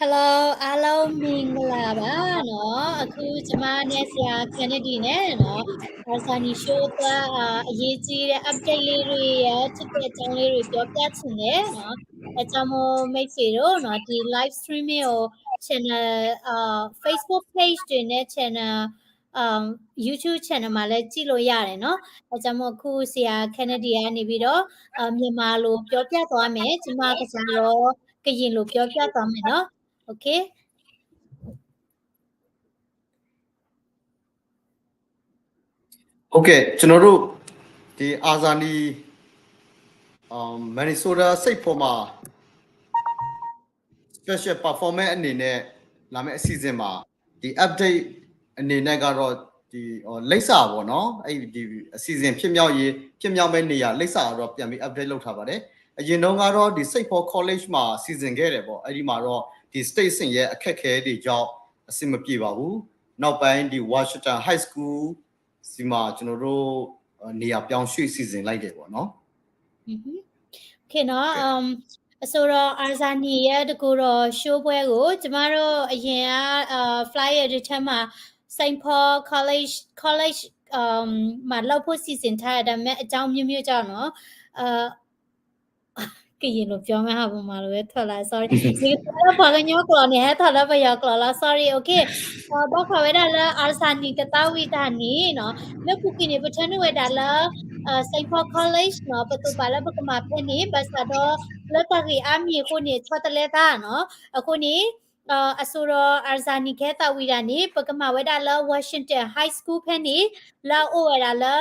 Hello အားလုံးမင်္ဂလာပါနော်. အခုကျမနဲ့ဆရာ Kennedy နဲ့နော် Arzani Show အတွက်အာအရေးကြီးတဲ့ update လေးတွေရယ် ticket အကြောင်းလေးတွေပြောပြချင်တယ်နော်. အဲကြောင့်မို့မိတ်ဆွေတို့နော် ဒီ live streaming ကို channel အာ Facebook page တွေနဲ့ channel အာ YouTube channel မှာလည်းကြည့်လို့ရတယ်နော်. အဲကြောင့်မို့အခုဆရာ Kennedy ကနေပြီးတော့အာမြန်မာလိုပြောပြသွားမယ်. ကျမကစားတော့ကရင်လိုပြောပြသွားမယ်နော်. Okay. Okay ကျွန်တော်တို့ဒီ Arzani Minnesota စိတ်ဖော်မှာ special performance အနေနဲ့လာမယ့်အစီအစဉ်မှာဒီ update အနေနဲ့ကတော့ဒီလိပ်စာပေါ့နော်. အဲ့ဒီအစီအစဉ်ဖြစ်မြောက်ရေးဖြစ်မြောက်မဲ့နေရာလိပ်စာကတော့ပြန်ပြီး update လုပ်ထားပါတယ်. အရင်တုန်းကတော့ဒီ Saint Paul College မှာစီစဉ်ခဲ့တယ်ပေါ့. အဲ့ဒီမှာတော့ဒီ stage ဆင်ရဲ့အခက်အခဲတွေကြောင့်အဆင်မပြေပါဘူး. နောက်ပိုင်းဒီ Washington High School ဆီမှာကျွန်တော်တို့နေရာပြောင်းရွှေ့စီစဉ်လိုက်တယ်ပေါ့နော်. Okay နော်. အဆိုတော့ Arzani ရဲ့တကူတော့ show ပွဲကိုကျမတို့အရင်က flyer တွေထဲမှာ Saint Paul College College မှာလောက်ဖို့စီစဉ်ထားတယ်. ဒါပေမဲ့အကြောင်းမျိုးမျိုးကြောင့်နော် ကရင်လိုပြောမဲ့ဟာဗမာလိုပဲထွက်လာ sorry. ဒီကတည်းကပှၤကညီကျိာ်န့ၣ်ဟဲထီၣ်လၢပယီၤကျိာ်လီၤ sorry. Okay. ဘၣ်ဃးဝဲဒၣ်လၢ Arzani တသးဝံၣ်တၢ်န့ၣ်နော် လၢပူၤကွံာ်န့ၣ် ပထၢနုာ်ဝဲဒၣ်လၢ Saint Paul College နော် ပသိးပာ်လၢပကမၤဖဲန့ၣ် ဘၣ်ဆၣ်ဒီးလၢတၢ်ဂ့ၢ်အါမံၤအဃိန့ၣ် ဆီတလဲသးနော်. အဃိန့ၣ် အစိၤဒီး Arzani ကဟဲသးဝံၣ်တၢ်န့ၣ် ပကမၤဝဲဒၣ်လၢ Washington High School ဖဲန့ၣ် လၢအအိၣ်ဝဲဒၣ်လၢ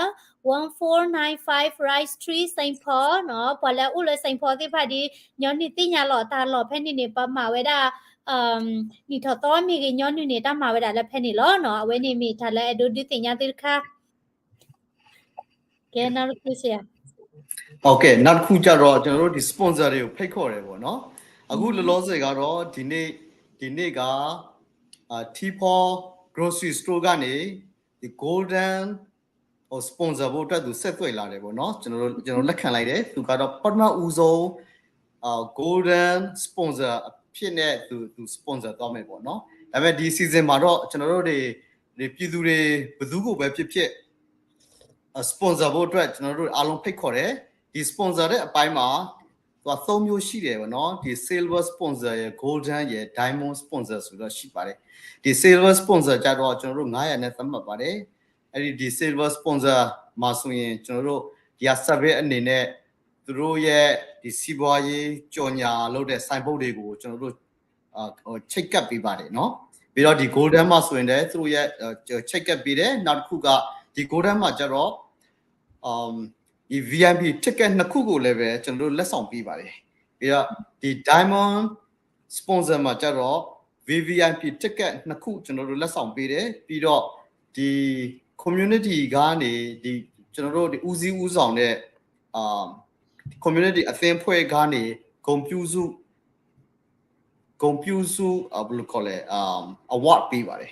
one four nine five Rice Street Saint Paul နော်. ပှၤလၢအအိၣ်လၢ Saint Paul သ့ၣ်တဖၣ်ဒီး ညီနုၢ်သ့ၣ်ညါလီၤတၢ်လီၢ်ဖဲန့ၣ်န့ၣ် ပမၤဝဲဒၣ် နံၣ်ထီၣ်သီမ့ၢ်ဂ့ၤ ညီနုၢ်န့ၣ် တၢ်မၤဝဲဒၣ်လၢဖဲန့ၣ်လီၤနော်. အဝဲန့ၣ်မ့ၢ်တၢ်လၢအဲၣ်ဒိးဒုးသ့ၣ်ညါသုတခါ ကဲ နောက်တစ်ခုဆရာ. Okay နောက်တစ်ခုကျတော့ကျွန်တော်တို့ဒီ sponsor တွေကိုဖိတ်ခေါ်တယ်ပေါ့နော်. အခုလောလောဆယ်ကတော့ဒီနေ့ဒီနေ့ကအာ T four Grocery Store ကနေဒီ Golden sponsor ဖို့အတွက်သူဆက်သွယ်လာတယ်ပေါ့နော်. ကျွန်တော်တို့ကျွန်တော်လက်ခံလိုက်တယ်. သူကတော့ပထမဦးဆုံးအာ Golden sponsor အဖြစ်နဲ့သူသူ sponsor သွားမယ်ပေါ့နော်. ဒါပေမဲ့ဒီ season မှာတော့ကျွန်တော်တို့တွေဒီပြည်သူတွေဘယ်သူကိုပဲဖြစ်ဖြစ် sponsor ဖို့အတွက်ကျွန်တော်တို့အားလုံးဖိတ်ခေါ်တယ်. ဒီ sponsor တဲ့အပိုင်းမှာသူကသုံးမျိုးရှိတယ်ပေါ့နော်. ဒီ silver sponsor ရယ် golden ရယ် diamond sponsor ဆိုတော့ရှိပါတယ်. ဒီ silver sponsor ကျတော့ကျွန်တော်တို့ငါးရာနဲ့သတ်မှတ်ပါတယ်. အဲ့ဒီဒီ silver sponsor မှာဆိုရင်ကျွန်တော်တို့ဒီက service အနေနဲ့သူတို့ရဲ့ဒီစီးပွားရေးကြော်ညာလုပ်တဲ့ signboard တွေကိုကျွန်တော်တို့ ချိတ်ကပ်ပေးပါတယ်နော်. ပြီးတော့ဒီ golden မှာဆိုရင်လည်းသူတို့ရဲ့ချိတ်ကပ်ပေးတယ်. နောက်တစ်ခုကဒီ golden မှာကျတော့ဒီ VIP ticket နှစ်ခုကိုလည်းပဲကျွန်တော်တို့လက်ဆောင်ပေးပါတယ်. ပြီးတော့ဒီ diamond sponsor မှာကျတော့ VVIP ticket နှစ်ခုကျွန်တော်တို့လက်ဆောင်ပေးတယ်. ပြီးတော့ဒီ community ကနေဒီကျွန်တော်တို့ဒီဦးစီးဦးဆောင်တဲ့အာ community အသင်းအဖွဲ့ကနေဂုဏ်ပြုဆုဂုဏ်ပြုဆုဘယ်လိုခေါ်လဲ award ပေးပါတယ်.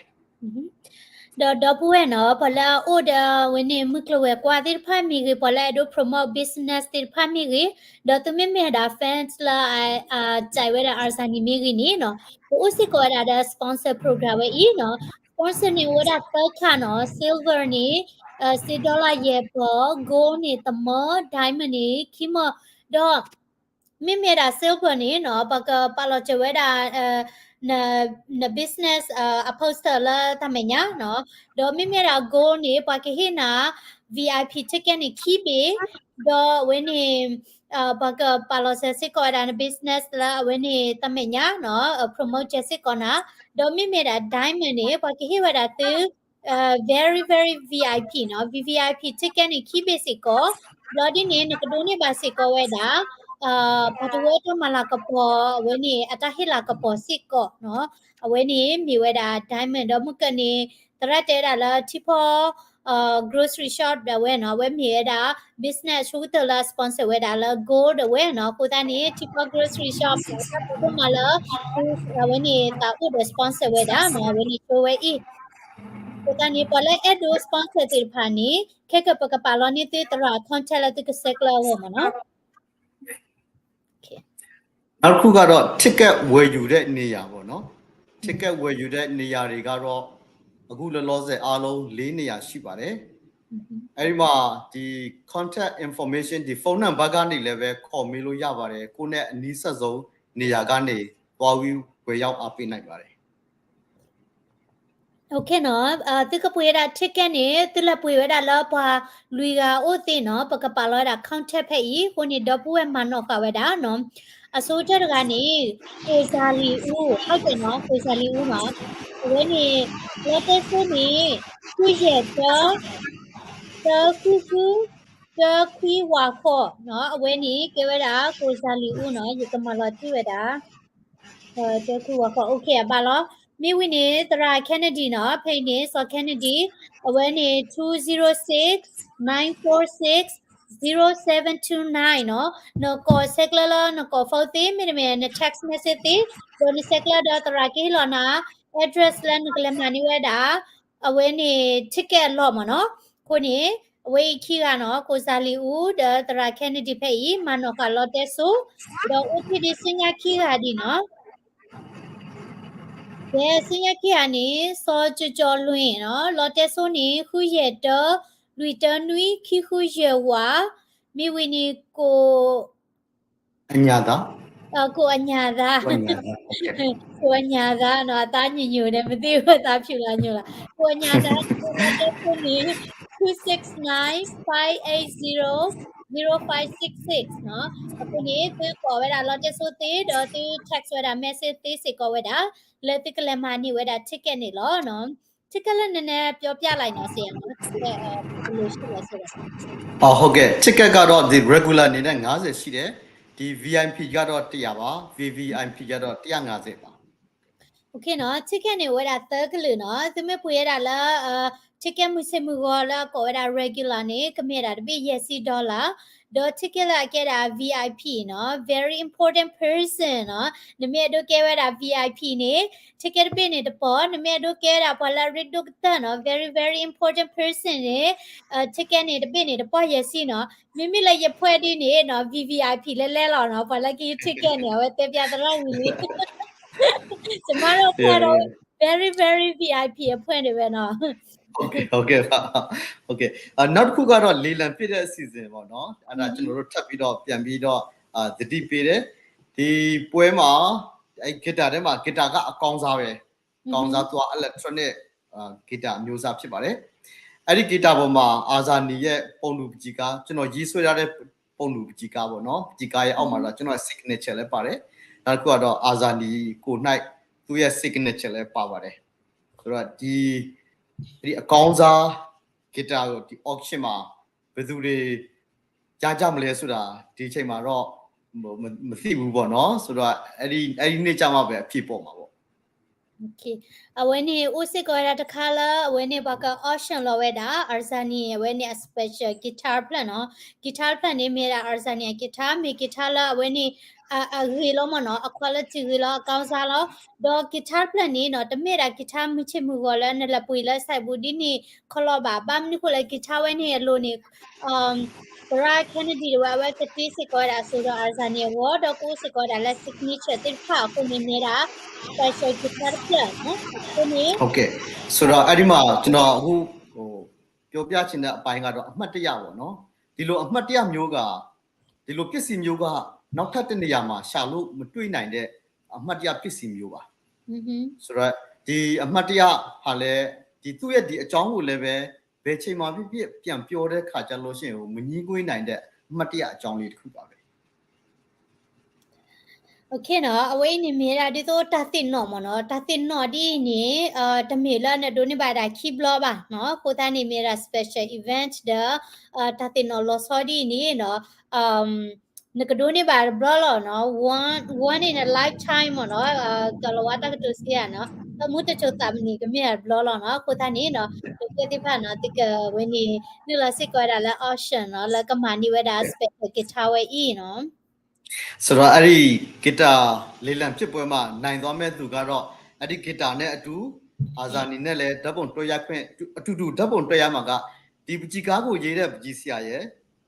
ဒီးဒီပုၢ်ဝဲၢ်နီၤ ပှၤလၢအအိၣ်ဒီးဝဲန့ၣ် မုၢ်ကျိၤဝဲၤကွာ်သ့ၣ်တဖၣ်မ့ၢ်ဂ့ၤ, ပှၤလၢအဲၣ်ဒိး promote business သ့ၣ်တဖၣ်မ့ၢ်ဂ့ၤ, ဒီးသုမ့မ့ၢ်ဝဲဒၣ် fans လၢအကြိုက်ဝဲဒၣ် Arzani မ့ၢ်ဂ့ၤန့ၣ်နီၤ, ပအိၣ်စ့ၢ်ကီးဝဲဒၣ်ဒီး sponsor program ဝဲအံၤနီၤ. Sponsor န့ၣ်အိၣ်ဝဲဒၣ်သၢခါနီၤ, silver န့ၣ် စ့ dollar ယဲၢ်ပီၢ်, gold န့ၣ် တမီၢ်, diamond န့ၣ် ခံမီၢ်, ဒီး မ့မ့ၢ်ဝဲဒၣ် silver န့ၣ်နီၤ ပှၤကပာ်လီၤစၢၤဝဲဒၣ် န business အ poster လၢတၢ်မဲာ်ညါနီၤ. ဒီးမ့မ့ၢ်ဝဲဒၣ် gold န့ၣ် ပှၤကဟ့ၣ်နၤ VIP ticket န့ၣ် ခံဘ့ၣ်, ဒီးအဝဲန့ၣ် ပှၤကပာ်လီၤစၢၤစ့ၢ်ကီးဝဲဒၣ်န business လၢအဝဲန့ၣ်တၢ်မဲာ်ညါနီၤ, promote စၢၤစ့ၢ်ကီးနၤ. ဒီးမ့မ့ၢ်ဝဲဒၣ် diamond န့ၣ် ပှၤကဟ့ၣ်ဝဲဒၣ်သု very very VIP နီၤ, VVIP ticket န့ၣ် ခံဘ့ၣ်စ့ၢ်ကီး. ဘျီဒ်န့ၣ် နကဒိးန့ၢ်ဘၣ်စ့ၢ်ကီးဝဲဒၣ် ပှၤတဝၢတၢ်မၤလၤကပီၤ အဝဲန့ၣ် အတၢ်ဟ့ၣ်လၤကပီၤစ့ၢ်ကီးနီၤ. အဝဲန့ၣ်မ့ၢ်ဝဲဒၣ် diamond ဒီးမုၢ်ကၢန့ၣ် သရၣ်တဲဒၣ်လၢ ထံဖီ grocery shop ဒၣ်ဝဲနီၤ, အဝဲမ့ၢ်ဝဲဒၣ် business ဆိကတၢၢ်လၢ sponsor ဝဲဒၣ်လၢ gold ဒၣ်ဝဲနီၤ. အဃိသတးန့ၣ် ထံဖီ grocery shop တၢ်ပဒိၣ်မးလၢ အဝဲန့ၣ်သးအိၣ်ဒီး sponsor ဝဲဒၣ်နီၤ, အဝဲန့ၣ်ဆိဝဲအံၤ. အဃိသတးန့ၣ် ပှၤလၢအဲၣ်ဒိး sponsor သ့ၣ်တဖၣ်န့ၣ် ခဲကပကပာ်လီၤန့ၢ်သုသရၣ် contact လၢသုကဆဲးကျိးအဂီၢ်မးနီၤ. နောက်တစ်ခုကတော့ ticket ဝယ်ယူတဲ့နေရာပေါ့နော်. နော်။ ticket ဝယ်ယူတဲ့နေရာတွေကတော့ အခုလောလောဆယ်အားလုံး လေးနေရာရှိပါတယ်။ အဲ့ဒီမှာ ဒီ contact information ဒီဖုန်းနံပါတ်ကနေလည်းပဲ ခေါ်မေးလို့ရပါတယ်။ ကိုယ့်နဲ့အနီးစပ်ဆုံးနေရာကနေ သွားပြီးဝယ်ရောက်အားပေးနိုင်ပါတယ်။ โอเคနော် သုကပှ့ၤဝဲဒၣ် ticket န့ၣ် သုလဲၤပှ့ၤဝဲဒၣ်လၢပှၤလွံၢ်ဂၤအိၣ်သ့ၣ်နီၤ ပကပာ်လီၤဝဲဒၣ် contact ဖဲအံၤ အဃိန့ၣ် ဒီပုၢ်ဝဲၢ်မၤနီၣ်ဃာ်ဝဲဒၣ်နီၤ အဆိကတၢၢ်တဂၤန့ၣ် ကိုဇာလီဦး ဟုတ်တယ်နော် ကိုဇာလီဦးနီၤ အဝဲန့ၣ် လီတဲစိန့ၣ် ဃုယဲၢ်တၢ တၢဃုဃု တၢခွံဝးဃီးနီၤ အဝဲန့ၣ် ကဲဝဲဒၣ် ကိုဇာလီဦးနီၤ ယကမၤလီၤတံၢ်ဝဲဒၣ် တၢခွံဝးဃီး OK အဘၣ်လီၤ မ့ၢ်ဝံၤန့ၣ် သရၣ် Kennedy နီၤ ဖဲအံၤန့ၣ် စီၤ Kennedy အဝဲန့ၣ် two zero six nine four six zero seven two nine နီၤ နကိးဆဲးကျၢလၢနကိး phone သ့ မ့တမ့ၢ် န text message သ့ ဒီးနဆဲးကျၢဒီးသရၣ်ကဟ့ၣ်လီၤနၤ address လၢနကလဲၤမၤန့ၢ်ဝဲဒၣ် အဝဲန့ၣ် ticket အလီၢ်မ့ၢ်နီၤ အဃိန့ၣ် အဝဲအံၤခံဂၤနီၤ ကိုဇာလီဦး ဒီးသရၣ် Kennedy ဖဲအံၤ မၤနီၣ်ဃာ်လီတဲစိ ဒီးအိၣ်တ့ၢ်ဒ်ဆူညါခံဂၤဒ်နီၤ ကဲ ဆူညါခံဂၤန့ၣ် စီၤကၠီၤကၠီၤလွံၢ်နီၤ လီတဲစိန့ၣ် ဃုယဲၢ်တၢ လွံၢ်တၢနွံ ခံဃုယဲၢ်ဝး မ့ၢ်ဝံၤန့ၣ် ကို အညာသား ကိုအညာသား ကိုအညာသားနီၤ အသားညိုညိုန့ၣ် မသိဘူး အသားဖြူလားညိုလား ကိုအညာသား လီတဲစိန့ၣ် two six nine five eight zero zero five six six နီၤ အဃိန့ၣ် သုကိးဝဲဒၣ်လီတဲစိသ့ ဒီးသု text ဝဲဒၣ် message သ့စ့ၢ်ကီးဝဲဒၣ် လၢသုကလဲၤမၤန့ၢ်ဝဲဒၣ် ticket န့ၣ်လီၤနီၤ ticket လၢနနဲ ပြောပြလိုက် နော် ဆရာနော် ticket ဘယ်လိုရှိလဲဆိုတာ ဟုတ်ကဲ့ ticket ကတော့ဒီ regular အနေနဲ့ငါးဆယ်ရှိတယ်ဒီ VIP ကတော့တစ်ရာပါ VVIP ကတော့တစ်ရာငါးဆယ်ပါ OK နော် ticket န့ၣ်ဝဲဒၣ်သၢကလုာ်နော် သုမ့ၢ်ပှ့ၤဝဲဒၣ်လၢ ticket မုၢ်ဆ့ၣ်မုၢ်ဂီၤလၢအကိးဝဲဒၣ် regular န့ၣ် ကမ့ၢ်ဒၣ်တဘ့ၣ်ယဲၢ်ဆံ dollar ဒီး ticket လၢအကဲဒၣ် VIP နော် very important person နော် နမ့ၢ်အဲၣ်ဒိးကဲဝဲဒၣ် VIP န့ၣ် ticket တဘ့ၣ်န့ၣ်တပီၢ် နမ့ၢ်အဲၣ်ဒိးကဲဝဲဒၣ်ပှၤလၢအရ့ဒိၣ်ကတၢၢ်နော် very very important person န့ၣ် ticket န့ၣ်တဘ့ၣ်န့ၣ်တပီၢ်ယဲၢ်ဆံနော် မ့မ့ၢ်လၢယဖှဲဒ်န့ၣ်နော် VVIP လဲလဲလီၤနော် ပှၤလၢကဟံး ticket န့ၣ် အဝဲတဲပျးသရၣ်ဝံၤလံ ကျမတို့အဖွဲ့တော့ very very VIP အဖွဲ့တွေပဲနော် ဟုတ်ကဲ့ပါ ဟုတ်ကဲ့ နောက်တစ်ခုကတော့လေလံပစ်တဲ့အစီအစဉ်ပေါ့နော်အဲ့ဒါကျွန်တော်တို့ထပ်ပြီးတော့ပြန်ပြီးတော့အာသတိပေးတယ်ဒီပွဲမှာအဲ guitar ထဲမှာ guitar ကအကောင်းစားပဲကောင်းစားသွား electronic guitar အမျိုးအစားဖြစ်ပါတယ်အဲ့ဒီ guitar ပေါ်မှာအာဇာနည်ရဲ့ပုံတူပကြီကားကျွန်တော်ရေးဆွဲထားတဲ့ပုံတူပကြီကားပေါ့နော်ပကြီကားရဲ့အောက်မှာတော့ကျွန်တော်ရဲ့ signature လည်းပါတယ်နောက်တစ်ခုကတော့အာဇာနည်ကိုယ်၌သူ့ရဲ့ signature လည်းပါပါတယ်ဆိုတော့ဒီဒီအကောင်းစား guitar ဒီ auction မှာဘယ်သူတွေကြားကြမလဲဆိုတာဒီအချိန်မှာတော့မမသိဘူးပေါ့နော်ဆိုတော့အဲ့ဒီအဲ့ဒီနေ့ကျမှပဲအဖြေပေါ်မှာပေါ့ OK အဝဲန့ၣ်အိၣ်စ့ၢ်ကီးဝဲဒၣ်တခါလၢအဝဲန့ၣ်ပှၤက auction လီၤဝဲဒၣ် Arzani အဝဲန့ၣ်အ special guitar ဖျၢၣ်နော် guitar ဖျၢၣ်န့ၣ်မ့ၢ်ဒၣ် Arzani အ guitar မ့ၢ် guitar လၢအဝဲန့ၣ် အဂ့ၤလီၤမ့ၢ်နော် အ quality ဂ့ၤလီၤ အကောင်းစားလီၤ ဒီး guitar ဖျၢၣ်န့ၣ်နော် တမ့ၢ်ဒၣ် guitar မုၢ်ဆ့ၣ်မုၢ်ဂီၤလၢနလဲၤပှ့ၤလၢ ဆိုင်ပူၤ ဒ်န့ၣ်ခီလီၤဘၣ် ဘၣ်မနုၤဃိလဲၣ် guitar ဝဲန့ၣ်အလိၤန့ၣ် သရၣ် Kennedy တဝဲအဝဲကတ့စ့ၢ်ကီးဝဲဒၣ်အစိၤဒီး Arzani အဂီၢ် ဒီးကအိၣ်စ့ၢ်ကီးဝဲဒၣ်လၢ signature သ့ၣ်တဖၣ်အဃိန့ၣ်မ့ၢ်ဒၣ် special guitar တဖျၢၣ်နော် အဃိန့ၣ် OK ဆိုတော့အဲ့ဒီမှာကျွန်တော်အခုဟိုပြောပြချင်တဲ့အပိုင်းကတော့အမှတ်တရပေါ့နော်ဒီလိုအမှတ်တရမျိုးကဒီလိုပစ္စည်းမျိုးကနောက်ထပ်တစ်နေရာမှာရှာလို့မတွေ့နိုင်တဲ့အမှတ်တရပစ္စည်းမျိုးပါဆိုတော့ဒီအမှတ်တရဟာလည်းဒီသူ့ရဲ့ဒီအကြောင်းကိုလည်းပဲဘယ်ချိန်မှာဖြစ်ဖြစ်ပြန်ပြောတဲ့ခါကျလို့ရှိရင်ဟိုမငြင်းကွင်းနိုင်တဲ့အမှတ်တရအကြောင်းလေးတစ်ခုပါပဲ OK နော် အဝဲအံၤန့ၣ်မ့ၢ်ဒၣ်ဒ်သိးတၢ်သ့ၣ်နီၣ်မ့ၢ်နော် တၢ်သ့ၣ်နီၣ်ဒ်အံၤန့ၣ် တမ့ၢ်လၢနဒိးန့ၢ်ဘၣ်ဒၣ်ခံဘျီဘၣ်နော် အဃိသတးန့ၣ်မ့ၢ်ဒၣ် special event ဒီး တၢ်သ့ၣ်နီၣ်လီၤဆီဒ်အံၤန့ၣ်နော် နကဒိးန့ၢ်ဘၣ်တဘျီလီၤနော် one one in a lifetime မ့ၢ်နော် ကလီၤဝါတၢ်ကတိၤစ့ၢ်ဧါနော် တမူတစိၤသးမနံၤကမ့ၢ်ဒၣ်တဘျီလီၤနော် အဃိသတးန့ၣ်နော် ဒိးကဲသ့ၣ်တဖၣ်နော် သုကဝဲန့ၣ် နုာ်လီၤစ့ၢ်ကီးဝဲဒၣ်လၢ auction နော် လၢကမၤန့ၢ်ဝဲဒၣ် special guitar ဝဲအံၤနော် ဆိုတော့အဲ့ဒီ guitar လေလံပစ်ပွဲမှာနိုင်သွားမဲ့သူကတော့အဲ့ဒီ guitar နဲ့အတူအာဇာနည်နဲ့လည်းဓာတ်ပုံတွဲရိုက်ခွင့်အတူတူဓာတ်ပုံတွဲရမှာကဒီပကြီကားကိုရေးတဲ့ပကြီဆရာရယ်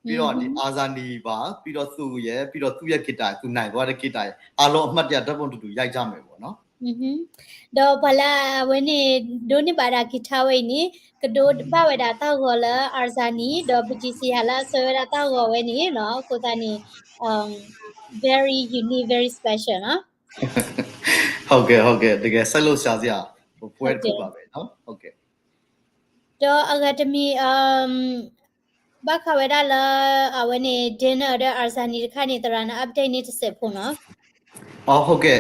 ပြီးတော့ဒီအာဇာနည်ပါပြီးတော့သူရယ်ပြီးတော့သူ့ရဲ့ guitar သူနိုင်သွားတဲ့ guitar ရယ်အားလုံးအမှတ်တရဓာတ်ပုံတူတူရိုက်ကြမယ်ပေါ့နော် ဒီးပှၤလၢအဝဲန့ၣ် ဒိးန့ၢ်ဘၣ်ဒၣ် guitar ဝဲအံၤန့ၣ် ကဒိးဘၣ်ဝဲဒၣ်တၢ်ဂီၤလၢ Arzani ဒီး ပကံစံယၤ လၢအဆှၢဝဲဒၣ်တၢ်ဂီၤဝဲန့ၣ်နီၤ အဃိသတးန့ၣ် very unique, very special နီၤ. ဟုတ်ကဲ့ ဟုတ်ကဲ့ တကယ် စိတ်လှုပ်ရှားစရာ ပွဲတစ်ခုပါပဲနော် ဟုတ်ကဲ့ ဒီးအဂၤတမံၤ ဘၣ်ဃးဝဲဒၣ်လၢ အဝဲန့ၣ် dinner ဒီး Arzani တခါန့ၣ် သရၣ်န update န့ၣ်တစဲးဖိနီၤ. อ๋อ ဟုတ်ကဲ့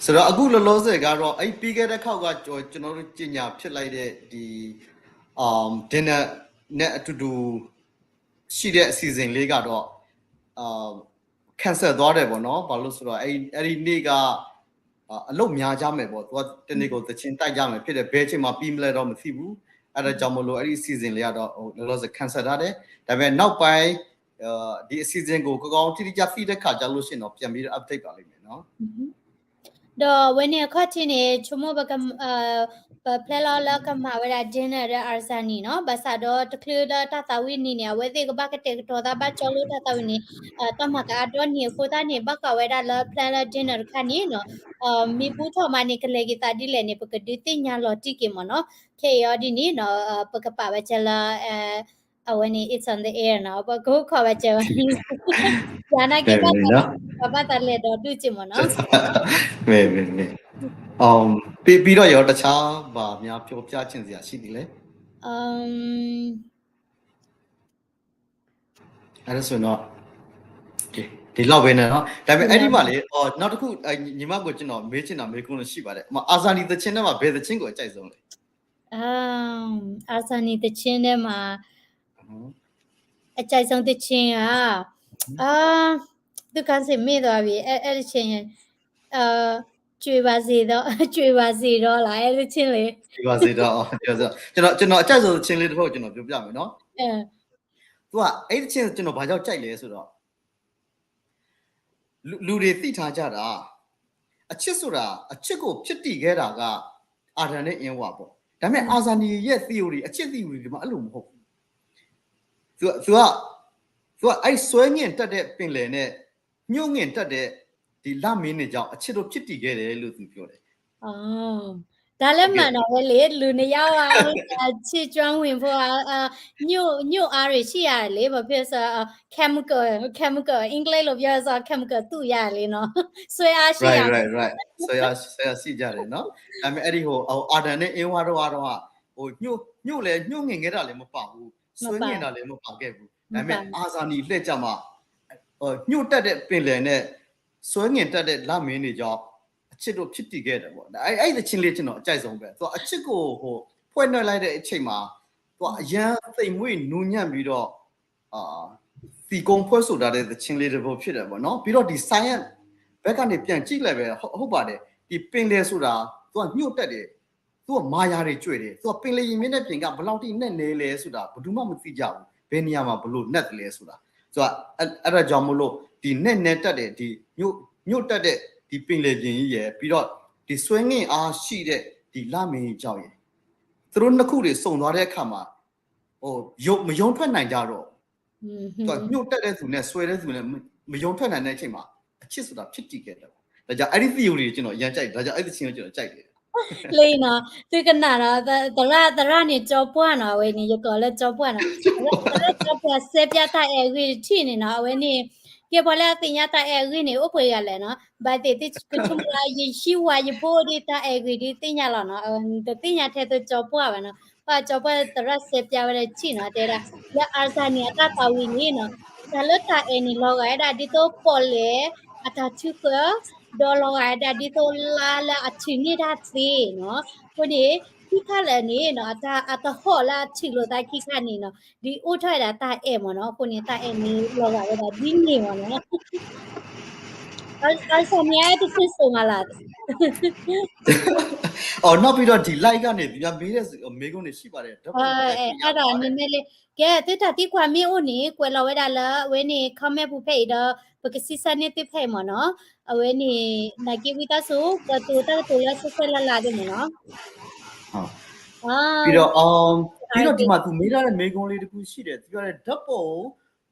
ဆိုတော့ အခုလောလောဆယ်ကတော့ အဲ့ ပြီးခဲ့တဲ့ခေါက်က ကျွန်တော်တို့ ကြေညာဖြစ်လိုက်တဲ့ ဒီ dinner နဲ့အတူတူ ရှိတဲ့ အစီအစဉ်လေးကတော့ cancel သွားတယ်ပေါ့နော် ဘာလို့ဆိုတော့ အဲ့ အဲ့ဒီနေ့က အလုပ်များကြမယ်ပေါ့ သူက တစ်နေ့ကို သီချင်းတိုက်ကြမယ်ဖြစ်တယ် ဘယ်အချိန်မှာပြီးမလဲတော့မသိဘူး အဲ့ဒါကြောင့်မလို့ အဲ့ဒီအစီအစဉ်လေးကတော့ ဟို လောလောဆယ် cancel ထားတယ် ဒါပေမဲ့နောက်ပိုင်း ဒီအစီအစဉ်ကို ကောင်းကောင်းတိတိကျကျသိတဲ့ခါကျလို့ရှိရင်တော့ ပြန်ပြီးတော့ update ပါလိမ့်မယ်နော်. ဒီးအဝဲန့ၣ်အခီၣ်ထံးန့ၣ် ဆိကမိၣ် ပ plan လီၤလၢကမၤဝဲဒၣ် dinner ဒီး Arzani နီၤ ဘၣ်ဆၣ်ဒီးတချုးလၢတၢ်သးဝံၣ်နံၤန့ၣ် အဝဲသ့ၣ်ကဘၣ်ကတဲာ်ကတီၤသးဘၣ်ကၠီလိတၢ်သးဝံၣ်န့ၣ် တၢ်မၤကအါဒီနံၤအဃိသတးန့ၣ် ဘၣ်ဃးဝဲဒၣ်လၢ plan လၢ dinner တခါန့ၣ်နီၤ မ့ၢ်ဘူးထီၣ်မးန့ၣ် ကလဲၤက့ၤသးဒ်လဲၣ်န့ၣ် ပကဒုးသ့ၣ်ညါလီၤတံၢ်က့ၤမ့ၢ်နီၤ ခဲအံၤအီၤဒ်န့ၣ်နီၤ ပကပာ်ဝဲကဲလၢ အဝဲန့ၣ် it's on the air နီၤ ပကအိၣ်ခိးဝဲကဲဝဲ ယၤနာ်က့ဘၣ်သးလဲၤဒီးဒုးက့ၤမ့ၢ်နီၤ ပြီးတော့ရော တခြားဘာများပြောပြချင်စရာရှိသေးလဲ? အဲ့ဒါဆိုရင်တော့ ဒီလောက်ပဲနော် ဒါပေမဲ့အဲ့ဒီမှာလေ အော် နောက်တစ်ခု ညီမကိုကျွန်တော်မေးချင်တာမေးခွန်းရှိပါတယ်။ အာဇာနည်သီချင်းထဲမှာဘယ်သီချင်းကိုအကြိုက်ဆုံးလဲ? အာဇာနည်သီချင်းထဲမှာ အကြိုက်ဆုံးသီချင်းက အာ သူကန်းစင်မေ့သွားပြီ အဲ့ အဲ့သီချင်း အာ ကြွေပါစေတော့ ကြွေပါစေတော့ လား အဲ့သီချင်းလေ ကြွေပါစေတော့ ကျွန်တော် ကျွန်တော်အကြိုက်ဆုံးသီချင်းလေးတစ်ပုဒ်ကျွန်တော်ပြောပြမယ်နော် သူက အဲ့သီချင်းကျွန်တော်ဘာကြောင့်ကြိုက်လဲဆိုတော့ လူ လူတွေသိထားကြတာ အချစ်ဆိုတာ အချစ်ကိုဖြစ်တည်ခဲ့တာက အာဒံနဲ့ အင်းဝါပေါ့ ဒါပေမဲ့ အာဇာနည်ရဲ့ theory အချစ် theory ဒီမှာအဲ့လိုမဟုတ်ဘူး သူက သူက သူက အဲ့ဆွဲငင်တတ်တဲ့ပင်လယ်နဲ့ ညှို့ငင်တတ်တဲ့ ဒီလမင်းတွေကြောင့် အချစ်တို့ဖြစ်တည်ခဲ့တယ်လို့ သူပြောတယ် ဒါလၢမၤနီၤဝဲလံ လူနှစ်ယောက်ချစ်ကျွမ်းဝင်ဖို့ ညှို့ ညှို့အားတွေရှိရတယ်လေ ဘာဖြစ်လို့လဲဆိုတော့ chemical chemical အင်္ဂလိပ်လိုပြောဆို chemical သူ့ရတယ်လေနော် ဆွဲအားရှိရ right right right ဆွဲအားဆွဲအားရှိကြတယ်နော် ဒါပေမဲ့အဲ့ဒီဟို အာဒံနဲ့ အင်းဝါတို့ကတော့ ဟို ညှို့ ညှို့လဲ ညှို့ငင်ခဲ့တာလည်းမပါဘူး ဆွဲငင်တာလည်းမပါခဲ့ဘူး ဒါပေမဲ့ အာဇာနည်လှည့်ကြမှာ ညှို့တတ်တဲ့ပင်လယ်နဲ့ ဆွဲငင်တတ်တဲ့လမင်းတွေကြောင့် အချစ်တို့ဖြစ်တည်ခဲ့တယ်ပေါ့ အဲ့ အဲ့သီချင်းလေးကျွန်တော်အကြိုက်ဆုံးပဲ သူကအချစ်ကိုဟို ဖွဲ့နှဲလိုက်တဲ့အချိန်မှာ သူကအရမ်းသိမ်မွေ့နူးညံ့ပြီးတော့ အာ သီးကုန်းဖွဲ့ဆိုထားတဲ့သီချင်းလေးတစ်ပုဒ်ဖြစ်တယ်ပေါ့နော် ပြီးတော့ဒီ science ဘက်ကနေပြန်ကြည့်လိုက်ပဲ ဟုတ် ဟုတ်ပါတယ် ဒီပင်လယ်ဆိုတာ သူကညှို့တတ်တယ် သူကမာယာတွေကြွယ်တယ် သူကပင်လယ်ရေမျက်နှာပြင်ကဘယ်လောက်ထိနက်နဲလဲဆိုတာ ဘယ်သူမှမသိကြဘူး ဘယ်နေရာမှာဘယ်လိုနက်လဲဆိုတာ သူက အဲ့ အဲ့ဒါကြောင့်မို့လို့ ဒီနက်နဲတတ်တယ် ဒီညှို့ ညှို့တတ်တဲ့ ဒီပင်လယ်ပြင်ကြီးရယ် ပြီးတော့ ဒီဆွဲငင်အားရှိတဲ့ ဒီလမင်းကြီးကြောင့်ရယ် သူတို့နှစ်ခုတွေစုံသွားတဲ့အခါမှာ ဟို ရုပ် မရုန်းထွက်နိုင်ကြတော့ဘူး သူကညှို့တတ်တဲ့သူနဲ့ဆွဲတဲ့သူနဲ့ မ မရုန်းထွက်နိုင်တဲ့အချိန်မှာ အချစ်ဆိုတာဖြစ်တည်ခဲ့တယ်ပေါ့ ဒါကြောင့်အဲ့ဒီ theory ကိုကျွန်တော်အရမ်းကြိုက်တယ် ဒါကြောင့်အဲ့ဒီသီချင်းကိုကျွန်တော်ကြိုက်တယ် လံနီၤ သုကနၣ်နီၤ သရၣ် သရၣ်န့ၣ် ကၠီပှၢ်နီၤ အဝဲန့ၣ် ယကိးလၢကၠီပှၢ်နီၤ သရၣ် သရၣ်ကၠီပှၢ်စဲပျၢ်တၢ်အဲၣ်ဂ့ၢ်တထံၣ်န့ၣ်နီၤ အဝဲန့ၣ် ကဲပှၤလၢအသ့ၣ်ညါတၢ်အဲၣ်ဂ့ၢ်န့ၣ် အိၣ်ပှဲၤဂၤလဲၣ်နီၤ ဘၣ်သ့ၣ်သ့ၣ်ကဆိကမိၣ်လၢ ယဟံးဝါ ယဖိဒ်တၢ်အဲၣ်ဂ့ၢ်ဒ်သ့ၣ်ညါလီၤနီၤ တသ့ၣ်ညါထဲသိကၠီပှၢ်ဘၣ်နီၤ ဘၣ်ကၠီပှၢ်သရၣ်စဲပျၢ်ဝဲဒၣ်တထံၣ်နီၤ တဲဒၣ် လၢ အာဇာနည် အတၢ်သးဝံၣ်န့ၣ်နီၤ တၢ်လၢတၢ်အဲၣ်န့ၣ် လီၤဂာ်ဝဲဒၣ်ဒ်သိးပီၣ်လဲၣ် အတၢ်ထုးဃၢ ဒီးလီၤဂာ်ဝဲဒၣ်ဒ်သိးလါလၢအထုးန့ၢ်တၢ်သ့နီၤ အဃိန့ၣ် ခံခါလၢာ်န့ၣ်နီၤ အတၢ်အတဟီၣ်လၢအထုးလိာ်သးခံခါန့ၣ်နီၤ ဒ်အိၣ်ထီၣ်ဝဲဒၣ်တၢ်အဲၣ်မ့ၢ်နီၤ အဃိန့ၣ် တၢ်အဲၣ်န့ၣ်လီၤဂာ်ဝဲဒၣ်ဒ်န့ၣ်မ့ၢ်နီၤ အာဇာနည် တဆင့်ဆိုမှာလား အော် နောက်ပြီးတော့ ဒီ live ကနေ သူများမေးတဲ့မေးခွန်းတွေရှိပါတယ် ဓာတ်ပုံရိုက်ခွင့်ရပါတယ် အဲ့ဒါနည်းနည်းလေး ကဲ သုတၢ်သံကွၢ်မ့ၢ်အိၣ်န့ၣ် ကွဲးလီၤဝဲဒၣ်လၢ အဝဲန့ၣ် comment ပူၤဖဲအံၤဒီး ပကစံးဆၢန့ၢ်သုဖဲအံၤမ့ၢ်နီၤ အဝဲန့ၣ် နာ်က့ဝံသးစူၤ ကတိၤတၢ်ကတိၤလၢဆဲဆဲလၢလၢဒ်မ့ၢ်နီၤ ပြီးတော့ ပြီးတော့ ဒီမှာ သူမေးထားတဲ့မေးခွန်းလေးတစ်ခုရှိတယ် သူပြောတယ် ဓာတ်ပုံ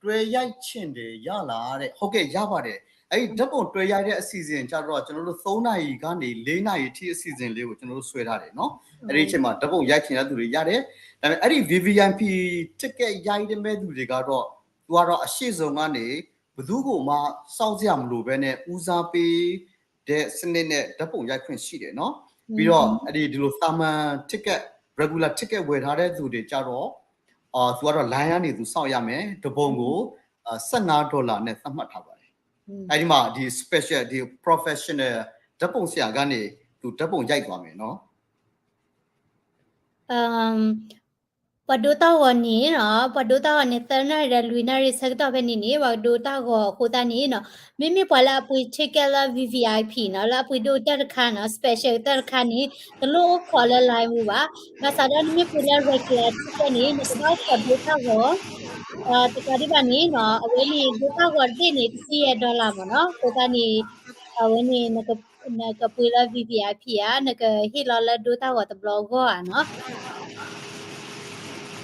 တွဲရိုက်ချင်တယ် ရလားတဲ့ ဟုတ်ကဲ့ ရပါတယ် အဲ့ဒီဓာတ်ပုံတွဲရိုက်တဲ့အစီအစဉ်ကျတော့ ကျွန်တော်တို့သုံးနာရီကနေလေးနာရီထိအစီအစဉ်လေးကိုကျွန်တော်တို့ဆွဲထားတယ်နော်။ အဲ့ဒီအချိန်မှာဓာတ်ပုံရိုက်ချင်တဲ့သူတွေရတယ်။ ဒါပေမဲ့အဲ့ဒီ V V I P ticket ရိုက်တဲ့မဲ့သူတွေကတော့ သူကတော့အရှေ့ဆုံးကနေဘယ်သူကိုမှစောင့်စရာမလိုဘဲနဲ့ဦးစားပေးတဲ့စနစ်နဲ့ဓာတ်ပုံရိုက်ခွင့်ရှိတယ်နော်။ ပြီးတော့အဲ့ဒီဒီလိုသာမန် ticket regular ticket ဝယ်ထားတဲ့သူတွေကျတော့ အာသူကတော့ line ကနေသူစောင့်ရမယ်။ တစ်ပုံကိုအာဆယ့်ငါးဒေါ်လာနဲ့သတ်မှတ်ထားပါတယ်။ အဲ့ဒီမှာဒီ special ဒီ professional ဓာတ်ပုံဆရာကနေသူဓာတ်ပုံရိုက်သွားမယ်နော်။ အမ်ပှၤဒိတၢ်ဂီၤန့ၣ်နီၤ ပှၤဒိတၢ်ဂီၤန့ၣ် သၢနၣ်ရံၣ်ဒီးလွံၢ်နၣ်ရံၣ်ဆၢကတီၢ်ဖဲန့ၣ်န့ၣ် ပှၤဒိတၢ်ဂီၤအဃိသတးန့ၣ်နီၤ မ့မ့ၢ်ပှၤလၢအပှ့ၤ ticket လၢ V V I P နီၤ လၢအပှ့ၤဒိၣ်တၢ်တခါနီၤ special တၢ်တခါန့ၣ် တလိၣ်အိၣ်ခိးလၢ line ပူၤဘၣ်. ဘၣ်ဆၣ်ဒီးနမ့ၢ်ပှ့ၤလၢ regular ticket န့ၣ် နကဘၣ်အိၣ်ခိးဒိတၢ်ဂီၤ တကးဒံးဘၣ်န့ၣ်နီၤ အဝဲန့ၣ်ဒိတၢ်ဂီၤတဘ့ၣ်န့ၣ် တဆံယဲၢ် dollar မ့ၢ်နီၤ အဃိသတးန့ၣ် အဝဲန့ၣ် နကပှ့ၤလၢ V V I P ဧါ နကဟ့ၣ်လီၤလၢဒိတၢ်ဂီၤတဘျီအဂီၢ်ဧါနီၤ.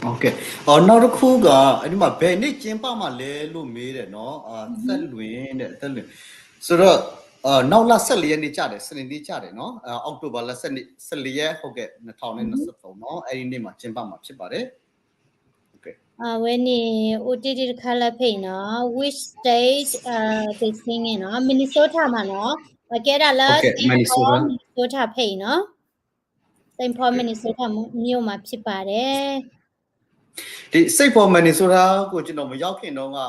နောက်တစ်ခုက အဲ့ဒီမှာ ဘယ်နေ့ကျင်းပမှာလဲလို့မေးတယ်နော်။ အာသက်လွင်တဲ့ သက်လွင်ဆိုတော့အာနောက်လဆယ့်လေးရက်နေ့ကျတယ် စနေနေ့ကျတယ်နော်။ အာအောက်တိုဘာလဆယ့်လေးရက်ဟုတ်ကဲ့ နှစ်ထောင်နှစ်ဆယ့်သုံးနော်။ အဲ့ဒီနေ့မှာကျင်းပမှာဖြစ်ပါတယ်။ အဝဲန့ၣ် အိၣ်တ့ၢ်တခါလၢဖဲအံၤနီၤ which state they singing နီၤ Minnesota မးနီၤ အကဲဒၣ်လၢ Saint Paul Minnesota ဖဲအံၤနီၤ Saint Paul Minnesota မြို့မှာဖြစ်ပါတယ် ဒီ Saint Paul Minnesota ကိုကျွန်တော်မရောက်ခင်တုန်းက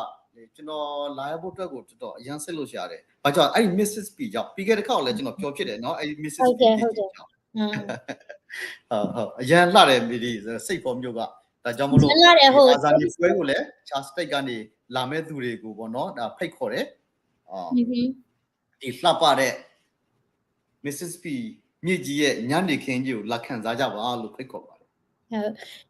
ကျွန်တော်လာရောက်ဖို့အတွက်ကိုတော်တော်အရမ်းစိတ်လှုပ်ရှားတယ်။ ဘာကြောင့်အဲ့ဒီ Mississippi ကြောင့် ပြီးခဲ့တဲ့တစ်ခါကလည်းကျွန်တော်ပြောဖြစ်တယ်နော်။ အဲ့ဒီ Mississippi ဖြစ်တယ်ကြောင့်အရမ်းလှတယ်ဒီ Saint Paul မြို့ကဒါကြောင့်မလို့ဒီ Azani ပွဲကိုလည်း Charles State ကနေလာမဲ့သူတွေကိုပေါ့နော်ဒါဖိတ်ခေါ်တယ်။ ဒီလှပတဲ့ Mississippi မြစ်ကြီးရဲ့ညနေခင်းကြီးကိုလာခံစားကြပါလို့ဖိတ်ခေါ်ပါတယ်။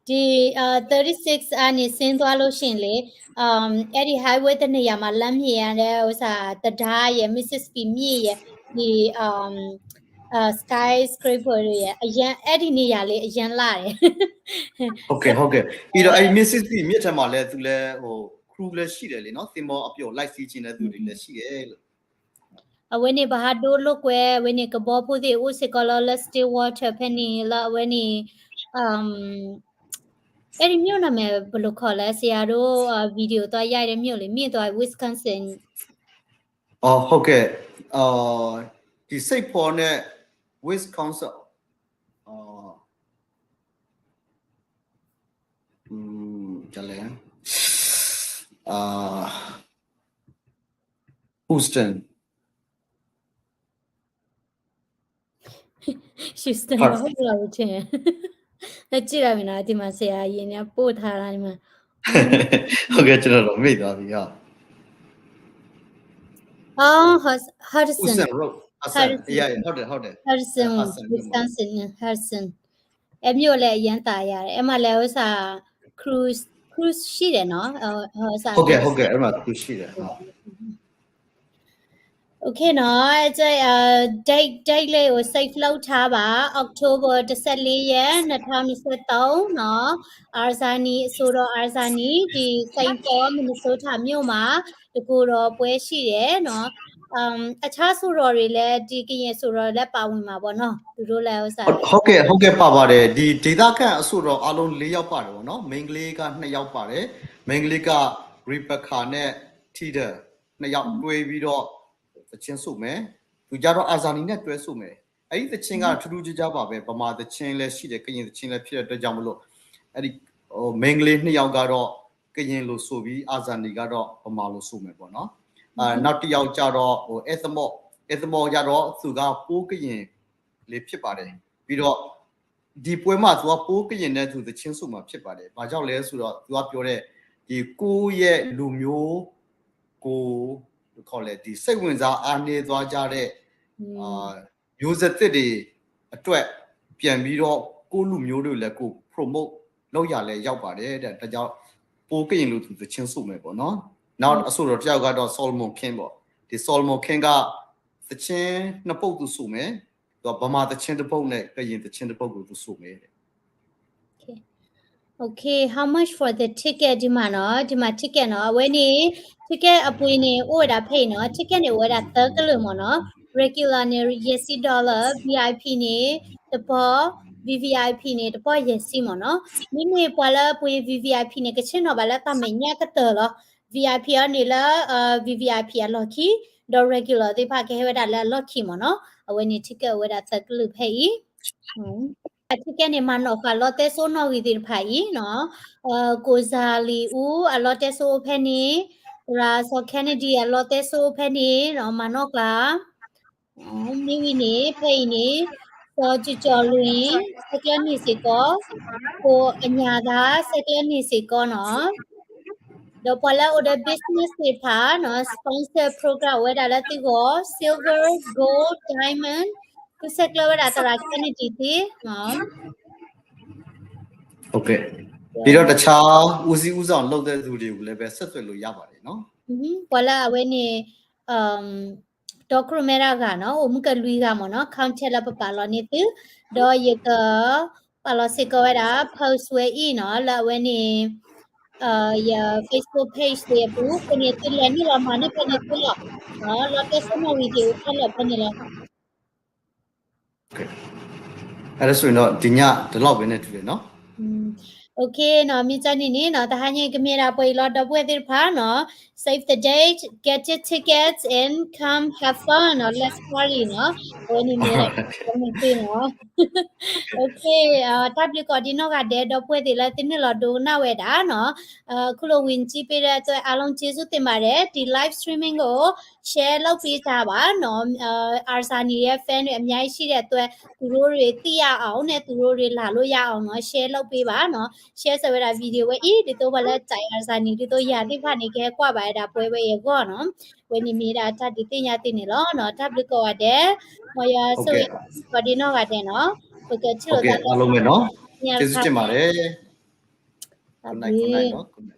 ဒီအာသၢတီးသၢအါန့ၣ်ဆင်းသွားလို့ရှိရင်လေအမ်အဲ့ဒီ highway တစ်နေရာမှာလမ်းမြင်ရတဲ့ဥစ္စာတရားရဲ့ Mississippi မြစ်ရဲ့ဒီအမ်အာ skyscraper တွေရဲ့အရန်အဲ့ဒီနေရာလေးအရန်လာတယ်ဟုတ်ကဲ့ဟုတ်ကဲ့ပြီးတော့အဲ့ဒီ Mississippi မြစ်ထဲမှာလဲသူလဲဟို crew လဲရှိတယ်လေနော်သင်္ဘောအပျော်လိုက်စီးခြင်းတဲ့သူတွေလဲရှိတယ်လို့ အဝဲန့ၣ်ပဟးဒိလိာ်ကွဲဝဲန့ၣ်ကဘီဖိသ့ၣ်အိၣ်စ့ၢ်ကီးလီၤလၢ Stillwater ဖဲန့ၣ်လၢအဝဲန့ၣ် အမ် အဲ့ဒီမြို့နာမည်ဘယ်လိုခေါ်လဲဆရာတို့ video သွားရိုက်တဲ့မြို့လေမြစ်သွား Wisconsin အော်ဟုတ်ကဲ့အာဒီ Saint Paul နဲ့ Wisconsin အာอืมจะเลยอ่า Houston Houston ဟုတ်လားချင်။လက်ကြည့်ရမည်နော်ဒီမှာဆရာရင်းနဲ့ပို့ထားတာဒီမှာဟုတ်ကဲ့ကျွန်တော်တော့မေ့သွားပြီဟာအော် Hudson Hudson Road Hudson yeah ဟုတ်တယ်ဟုတ်တယ် Hudson Wisconsin Hudson အဲမြို့လည်းအရမ်းသာရတယ်အဲမှာလည်းဥစ္စာ cruise cruise ရှိတယ်နော်ဥစ္စာ ဟုတ်ကဲ့ဟုတ်ကဲ့အဲ့မှာ cruise ရှိတယ်နော် OK နော်အဲကျအဲ date date လေးကို save လုပ်ထားပါ October တစ်ဆယ့်လေးရက်နှစ်ထောင်နှစ်ဆယ့်သုံးနော် Arzani အဆိုတော် Arzani ဒီ Saint Paul Minnesota မြို့မှာတကူတော်ပွဲရှိတယ်နော်အမ်အခြားဆိုတော်တွေလည်းဒီကရင်ဆိုတော်တွေလည်းပါဝင်မှာပေါ့နော်သူတို့လည်းဥစ္စာဟုတ်ကဲ့ဟုတ်ကဲ့ပါပါတယ်ဒီဒေသခံအဆိုတော်အားလုံး၄ယောက်ပါတယ်ပေါ့နော်မိန်းကလေးက2ယောက်ပါတယ်မိန်းကလေးက Rebecca နဲ့ Tida နှစ်ယောက်တွဲပြီးတော့သချင်းဆိုမယ်သူကြတော့အာဇာနည်နဲ့တွဲဆိုမယ်အဲ့ဒီသချင်းကထူးထူးခြားခြားပါပဲဗမာသချင်းလည်းရှိတယ်ကရင်သချင်းလည်းဖြစ်တဲ့အတွက်ကြောင့်မလို့အဲ့ဒီဟိုမိန်းကလေးနှစ်ယောက်ကတော့ကရင်လိုဆိုပြီးအာဇာနည်ကတော့ဗမာလိုဆိုမယ်ပေါ့နော်အာနောက်တစ်ယောက်ကြတော့ဟိုအဲသမော့အဲသမော့ကြတော့သူကပိုးကရင်လေးဖြစ်ပါတယ်ပြီးတော့ဒီပွဲမှာသူကပိုးကရင်နဲ့သူသချင်းဆိုမှာဖြစ်ပါတယ်ဘာကြောင့်လဲဆိုတော့သူကပြောတဲ့ဒီကိုယ့်ရဲ့လူမျိုးကိုခေါ်လဲဒီစိတ်ဝင်စားအားနည်းသွားကြတဲ့အာမျိုးဆက်သစ်တွေအတွက်ပြန်ပြီးတော့ကိုယ့်လူမျိုးတွေကိုလည်းကို promote လုပ်ရလဲရောက်ပါတယ်တဲ့ဒါကြောင့်ပိုးကရင်လူသူသချင်းဆိုမယ်ပေါ့နော်နောက်အဆိုတော်တယောက်ကတော့ Solomon King ပေါ့ဒီ Solomon King ကသချင်းနှစ်ပုဒ်သူဆိုမယ်သူကဗမာသချင်းတစ်ပုဒ်နဲ့ကရင်သချင်းတစ်ပုဒ်ကိုသူဆိုမယ်တဲ့ Okay, how much for the ticket ဒ်မးနီၤ, ဒ်မး ticket နီၤ, အဝဲန့ၣ် ticket အပှ့ၤန့ၣ် အိၣ်ဝဲဒၣ်ဖဲအံၤနီၤ, ticket န့ၣ် အိၣ်ဝဲဒၣ်သၢကလုာ်မ့ၢ်နီၤ, regular န့ၣ် ယဲၢ်ဆံ dollar, VIP န့ၣ် တပီၢ်, VVIP န့ၣ် တပီၢ်ယဲၢ်ဆံမ့ၢ်နီၤ, မ့မ့ၢ်ပှၤလၢပှ့ၤ VVIP န့ၣ် ကဆ့ၣ်နီၤဘၣ်လၢတၢ်မဲာ်ညါကတၢၢ်လီၤ, VIP အီၤန့ၣ်လၢ VVIP အလီၢ်ခံ, ဒီး regular သ့ၣ်တဖၣ်ကဟဲဝဲဒၣ်လၢအလီၢ်ခံမ့ၢ်နီၤ, အဝဲန့ၣ် ticket အိၣ်ဝဲဒၣ်သၢကလုာ်ဖဲအံၤ အ ticket န့ၣ် မၤနီၣ်ဃာ်လီတဲစိနီၣ်ဂံၢ်သ့ၣ်တဖၣ်အံၤနီၤ, ကိၣ်စၤလံၤအူ အလီတဲစိအိၣ်ဖဲန့ၣ်, သရၣ်စီၤ Kennedy အလီတဲစိအိၣ်ဖဲန့ၣ်နီၤ, မၤနီၣ်ဃာ်, မ့ၢ်ဝံၤန့ၣ် ဖဲအံၤန့ၣ် စီၤကၠီၤကၠီၤလွံၢ် ဆဲးကျၢန့ၢ်စ့ၢ်ကီး, ကိၣ်အညၣ်သၣ် ဆဲးကျၢန့ၢ်စ့ၢ်ကီးနီၤ ဒီးပှၤလၢအိၣ်ဒီး business သ့ၣ်တဖၣ်နီၤ, sponsor program အိၣ်ဝဲဒၣ်လၢသုဂီၢ်, silver, gold, diamond, သုဆဲးကျၢဝဲဒၣ်သရၣ် Kennedy သ့ၣ်နီၤ. ပြီးတော့ တခြား ဦးစီးဦးဆောင်လုပ်တဲ့သူတွေကိုလည်းပဲ ဆက်သွယ်လို့ရပါတယ်နော်. ပှၤလၢအဝဲန့ၣ် တီခိၣ်ရိၣ်မဲတၢ်ဂၤနီၤ, အိၣ်မုၢ်ကလွံၢ်ဂၤမ့ၢ်နီၤ, contact လၢပပာ်လီၤန့ၢ်သု, ဒီးယက ပာ်လီၤစ့ၢ်ကီးဝဲဒၣ် post ဝဲအံၤနီၤ, လၢအဝဲန့ၣ် ယ Facebook page သ့ၣ်အပူၤ, အဃိန့ၣ်သုလဲၤနုာ်လီၤမၤန့ၢ်ဖဲန့ၣ်သုလီၤ, လီတဲစိနီၣ်ဂံၢ်သ့ၣ်အိၣ်ခဲလၢာ်ဖဲန့ၣ်လီၤ. အဲ့ဒါဆိုရင်တော့ ဒီညဒီလောက်ပဲနဲ့တူတယ်နော်. Okay နီၤ, မ့ၢ်ကန့ၣ်န့ၣ်နီၤ, တဟါညါကမ့ၢ်ဒၣ်ပှဲၤအံၤလီၤ ဒီပုၢ်ဝဲၢ်သ့ၣ်တဖၣ်နီၤ, save the date, get your tickets and come have fun နီၤ, let's party နီၤ, အဝဲန့ၣ်မ့ၢ်ဒၣ် သ့နီၤ. Okay, တၢ်ဘျုးကိးဒံနီၢ်ဂၤဒဲး ဒီပုၢ်ဝဲၢ်သ့ၣ်လၢသုနုာ်လီၤဒိကနၣ်ဝဲဒၣ်နီၤ, ခုၣ်လိာ်ဝံၤနစံးပ့ဒီးအသွဲ အားလုံးကျေးဇူးတင်ပါတယ်, ဒီ live streaming ကို share လုပ်ပေးကြပါနော်, အာဇာနည်ရဲ့ fan တွေအများကြီးရှိတဲ့အတွက် သူတို့တွေသိရအောင်နဲ့ သူတို့တွေလာလို့ရအောင်နော်, share လုပ်ပေးပါနော်, share စၢၤဝဲဒၣ် video ဝဲအံၤ ဒ်သိးပှၤလၢတၢ် အာဇာနည် ဒ်သိးယၤသ့ၣ်တဖၣ်န့ၣ် ကဟဲကွၢ်ဘၣ်ဝဲဒၣ်ပှဲၤဝဲအဂီၢ်နီၤ, ဝဲန့ၣ်မ့ၢ်ဒၣ်တၢ်ဒုးသ့ၣ်ညါသုန့ၣ်လီၤနီၤ, တၢ်ဘျုးကိးဂၤဒဲး, မ်ယွၤဆိၣ်ဂ့ၤကိးဒံနီၢ်ဂၤဒဲးနီၤ, ပကထံၣ်လိာ်သးလၢ အားလုံးပဲနော်, ကျေးဇူးတင်ပါတယ်, တၢ်ဘျုး